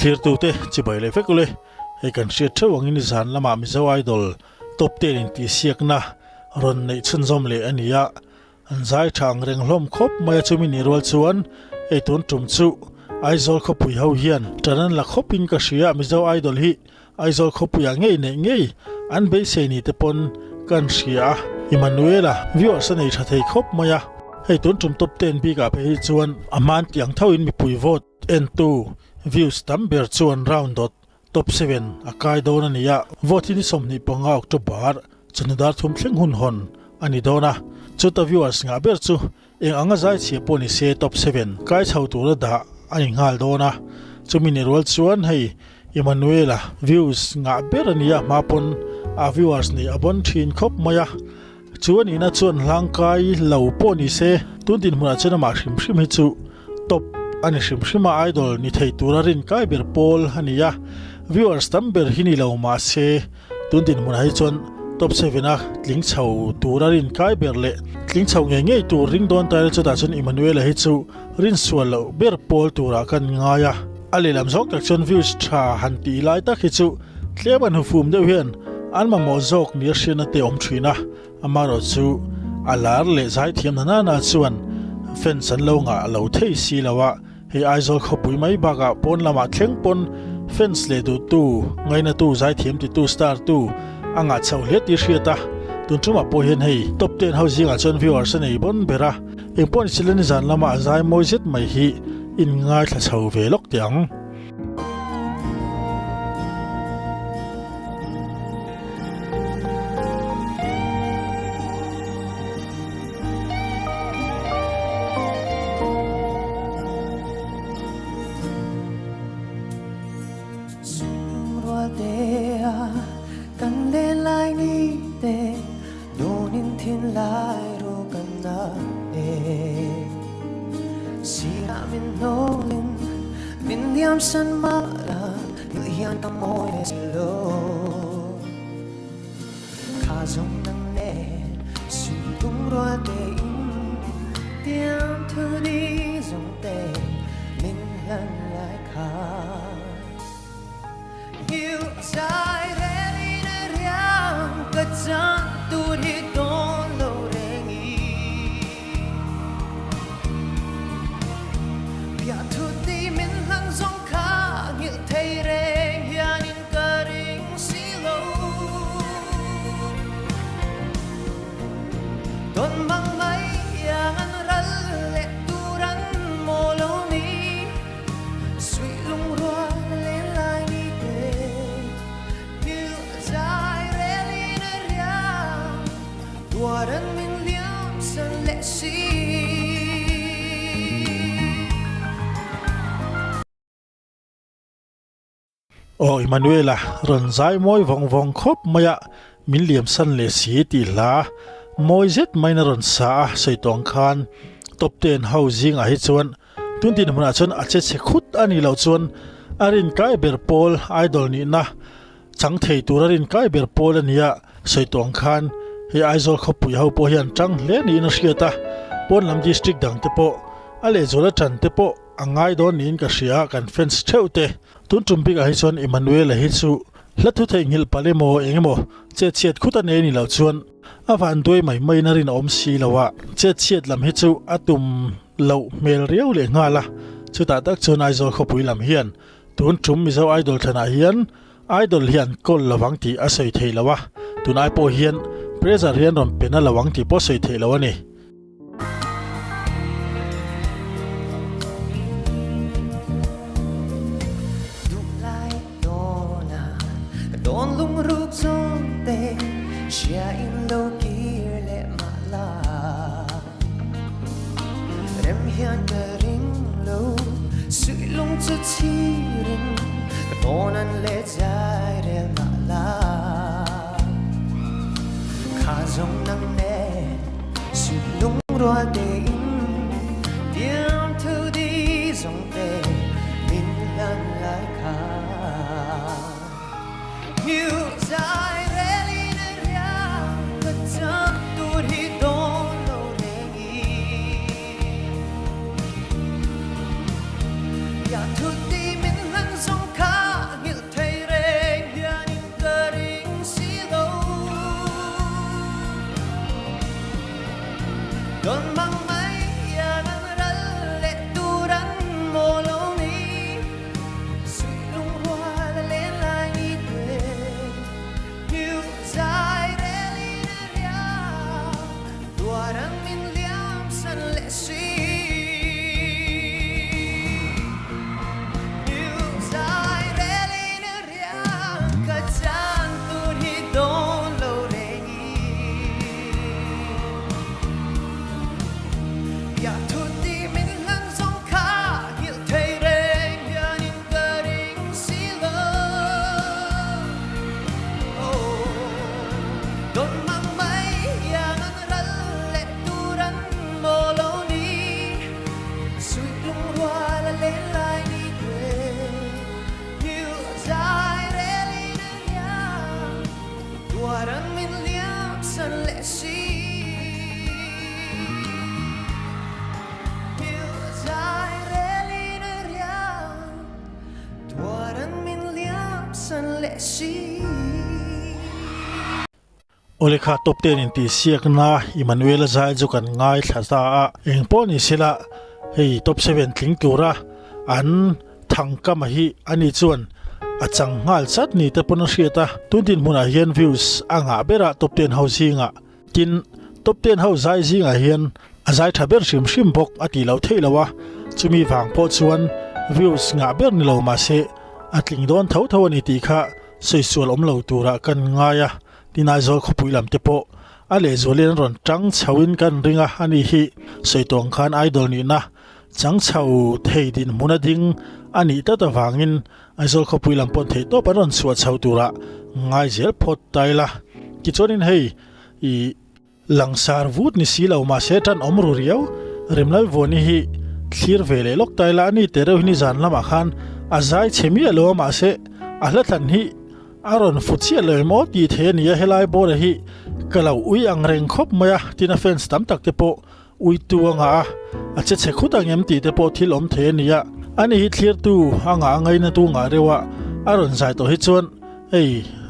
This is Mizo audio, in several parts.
Thlirtute chibai leh vek ule, hei kan hriat theuh angin zan lamah Mizo Idol top ten intihsiakna rawn neih chhunzawm leh a ni a, an zai tha ang reng hlawm khawp mai a chumi ni rual chuan hei tun tum chu Aizawl khawpui ho hian tan an la khawpin ka hria Mizo Idol hi Aizawl khawpuiah ngei neih ngei an beisei ni te pawn kan hria a, Emmanuela viewers a nei tha thei khawp mai a, hei tun tum top ten bikah phei hi chuan a hman tiang thoin mipui vote entu views tam ber chuan round dawt top 7 a kai dawn a ni a, vote hi ni 25 October chawhnu dar thum thleng hun hawn a ni dawn a, chuta viewers ngah ber chu Eng anga zai chhia pawh ni se top 7 kai chho tura dah a ni nghal dawn a, chumi ni rual chuan hei Emmanuel-a views ngah ber a nia hma pawn a viewers nih a bawn thin khawp mai a, chu a nihna chuan hlangkai lo pawh ni se tun dinhmunah chuan amah hrim hrim hi chu top a ni hrim hrim a, idol ni thei tura rinkai ber pawl a ni a, viewers tam ber hi ni lo mahse Tun dinhmunah hi chuan top 7 a tling chho tura rinkai ber leh tling chho ngei ngei tur ring dawn taila chutah chuan Emmanuel-a hi chu rinsual loh ber pawl turah kan ngai a. A lehlam zawk tak chuan views tha han tih lai tak hi chu tlem an hufum deuh hian an mamawh zawk nia hriatna te awm thin a, amaherawh chu a lar leh zaithiam na nana chuan fans an lo ngah lo thei si lo a. Hei Aizawl khawpui mai bakah pawn lamah thleng pawn fans leh duhtu, ngainatu, zaithiam titu, star tu a ngah chhoh hle tih hriat a. Tun tumah pawh hian hei top ten ho zingah chuan viewers a nei bawn ber a. Engpawh ni sila nizan lama a zai mawi zet mai hi in ngaithla chho ve lawk teh ang. Aw Emmanuel-a rawn zai mawi vawng vawng khawp mai a, min liam san leh si tih hla mawi zet maiin a rawn sa a, sawi tawh ang khan top ten ho zingah hi chuan tun dinhmunah chuan a che chhe khut a nih loh chuan a rinkai ber pawl idol nihna chang thei tura rinkai ber pawl a ni a, sawi tawh ang khan hei Aizawl khawpui ho pawh hian tang hle niin a hriat a, pawn lam district dang te pawh a lehzual a tan te pawh a ngai dawn niin ka hria a, kan fans theuh te. Tun tum bikah hi chuan Emmanuel-a hi chu hla thu theihnghilh palh emaw eng emaw chet chhiat khut a nei ni loh chuan a van duai mai maiin a rinawm si lo a, chet chhiat lam hi chu a tum loh hmel riau leh nghal a, chutah tak chuan Aizawl khawpui lam hian tun tum Mizo Idol thlanah hian Idol hian kawl lovang tih a sawi thei lo a, tun ai pawh hian pressure hian rawn pe na lo ang tih pawh sawi theih loh a ni. leh si. Awle kha top ten in tihsiakna Emmanuel-a zai chu kan ngaithla ta a, eng pawh ni sela hei top seven tling tura an thangkama hi ani chuan a chang nghal chat ni te pawn a hriat a, tun dinhmunah hian views a ngah ber a top ten ho zingah. Tin, top ten ho zai zingah hian a zai tha ber hrim hrim bawk a tih loh theih lo a, chumi vang pawh chuan views ngah ber ni lo mahse a tling dawn tho tho a ni tih kha sawi sual awm lo turah kan ngai a, tin Aizawl khawpui lam te pawh a lehzualin an rawn tang chhoin kan ring a, ani hi sawi tawng khan idol nihna chang chho thei dinhmun a ding a nih tlat avangin Aizawl khawpui lam pawn theihtawp an rawn chhuah chho turah ngai zel phawt ta ila. Tichuanin hei i langsar vut ni si lo mahse tan awm ru riau Remlalvuani hi thlir ve leh lawk ta ila a ni teh reuh hi nizan lamah khan a zai chhe miah lo a mahse a hla thlan hi a rawn fu chiah lo em aw tih thei a ni a helai bawra hi ka lo ui ang reng khawp mai a tin a fans tam tak te pawh Uitu a ngah a, a che chhe khut ang em tih te pawh thil awm thei a ni a. Ani hi thlirtu a ngah a ngainatu ngah reuh a, a rawn zai tawh hi chuan hei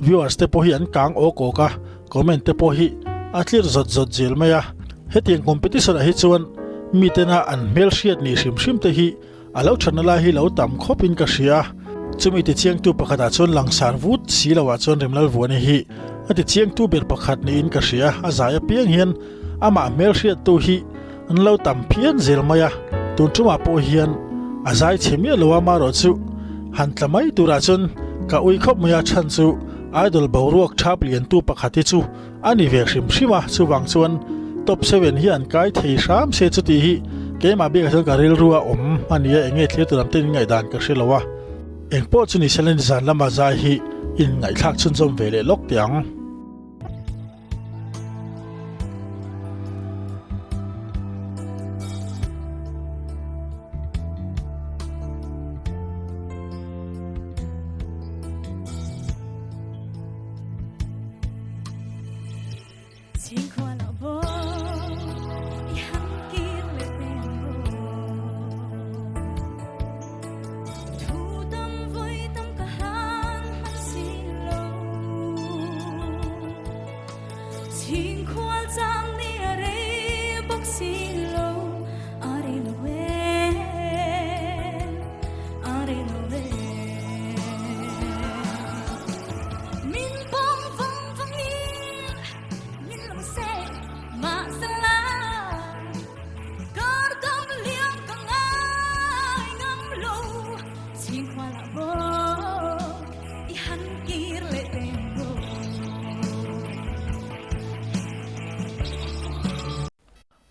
viewers te pawh hi an kang awk awk a, comment te pawh hi a tlir zawt zawt zel mai a. Hetiang competition ah hi chuan mitena an hmelhriat nih hrim hrim te hi A lo thatna lai hi lo tam khawp in ka hria. Chumi tichiangtu pakhatah chuan langsar vut si loah chuan Remlalvuani hi a tichiangtu ber pakhat niin ka hria. A zai apiang hian amah hmelhriattu hi an lo tam phian zel mai a. Tun tumah pawh hian a zai chhe miah lo a, amaherawh chu han tla mai turah chuan ka ui khawp mai a, chhan chu Idol boruak thap liantu pakhat hi chu A ni ve hrim hrim a, chuvang chuan top seven hi an kai thei hram se chuti hi keimah biakah chuan ka rilru a awm a nia, enge thlir tur lam ten inngaihdan ka hre lo a. Engpawh chu ni sela nizan lama zai hi inngaihthlak chhunzawm ve leh lawk teh ang.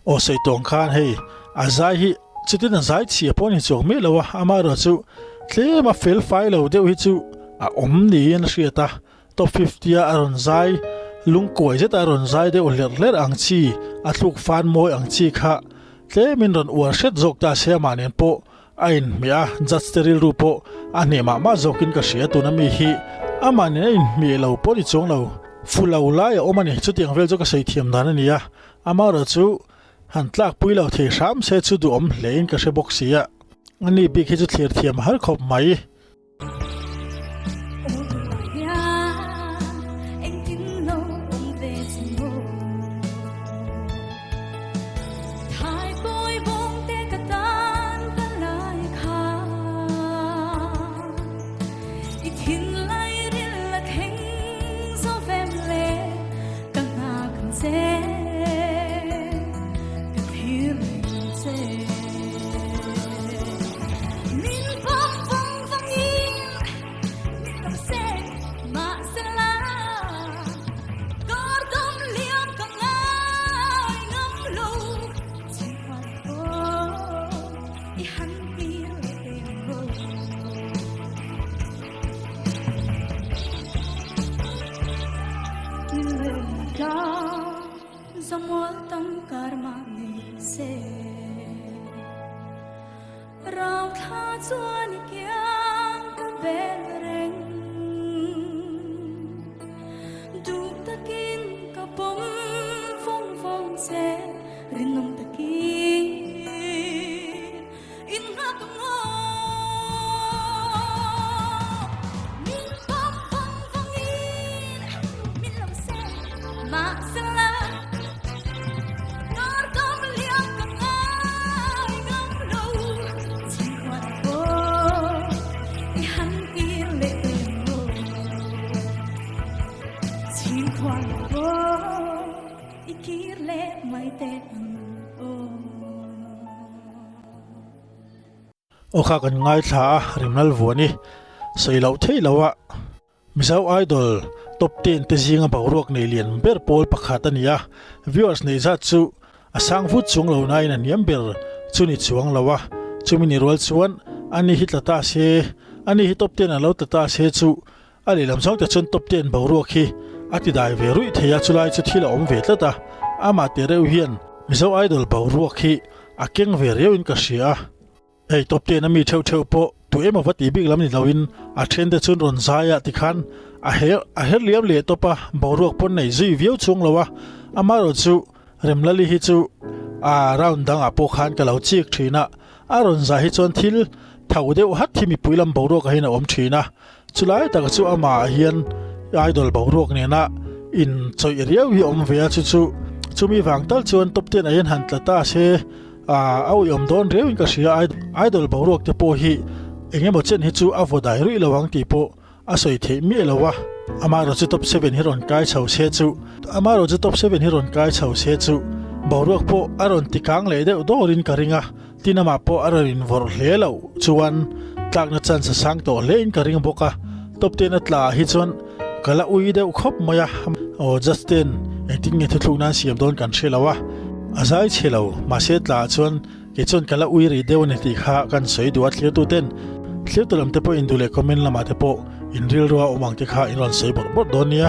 Aw sawi tawng khan hei a zai hi chutin a zai chhia pawh a ni chuang miah lo a, amaherawhchu tlem a fel fai lo deuh hi chu a awm niin a hriat a. Top 50 a a rawn zai lungkuai zet a a rawn zai deuh hlerh hlerh ang chi, a thluk fan mawi ang chi kha tlemin rawn uar hret zawk ta se amah nen pawh a inhmeh a, judge te rilru pawh a hneh mah mah zawkin ka hria tuna mi hi amah nen a inhmeh lo pawh ni chuang lo fu lo lai a awm a ni, chutiang vel chu ka sawi thiam dan a ni a, amaherawh chu han tlakpui lo thei hram se chu duhawm hlein ka hre bawk si a, ani bik hi chu thlir thiam a har khawp mai. Aw kha kan ngaithla a, Rimlal Vuani sawi loh theih lo a. Mizo Idol top ten te zinga boruak nei lian ber pawl pakhat a ni a, viewers neih zat chu a sang vut chuang lo nain a hniam ber chu ni chuang lo a, chumi ni rual chuan ani hi tla ta se, ani hi top ten a lo tla ta se chu a lehlam zawng te chuan top ten boruak hi a ti dai ve ruih thei a, chulai chu thil a awm ve tlat a, amah teh reuh hian Mizo Idol boruak hi a keng ve riauin ka hria a. Hei top ten a mi theuh theuh pawh tu emaw va tih bik lam ni loin a then te chuan rawn zai a tikhan a her a her liam leh tawp a, boruak pawn nei zui viau chuang lo a, amaherawh chu Remlali hi chu a round dangah pawh khan ka lo chik thin a, a rawn zai hi chuan thil tho deuh hat hi mipui lam boruak ah hian a awm thin a, chulai tak chu amah ah hian idol boruak nena inchawih riau hi a awm ve a, chu chu chumi vang tal chuan top ten ah hian han tla ta se. A uiawm dawn riauin ka hria, Idol boruak te pawh hi eng emaw chen hi chu a vaw dai ruih lo ang tih pawh a sawi theih miah lo a. Amaherawh chu top seven hi rawn kai chho se chu Amaherawh chu top seven hi rawn kai chho se chu boruak pawh a rawn ti kang leh deuh dawrin ka ring a, tin amah pawh a rawn invawrh hle loh chuan tlakna chance a sang tawh hlein ka ring bawk a, top ten a tla ah hi chuan ka la ui deuh khawp mai a, aw Justin engtin nge thuthluk nan siam dawn kan hre lo a, a zai chhe lo, mahse tla ah chuan kei chuan ka la ui rih deuh a ni tih kha kan sawi duh a, thlirtu ten thlirtu lam te pawh in duh leh comment lamah te pawh in rilrua awm ang te kha in rawn sawi bawrh bawrh dawn nia.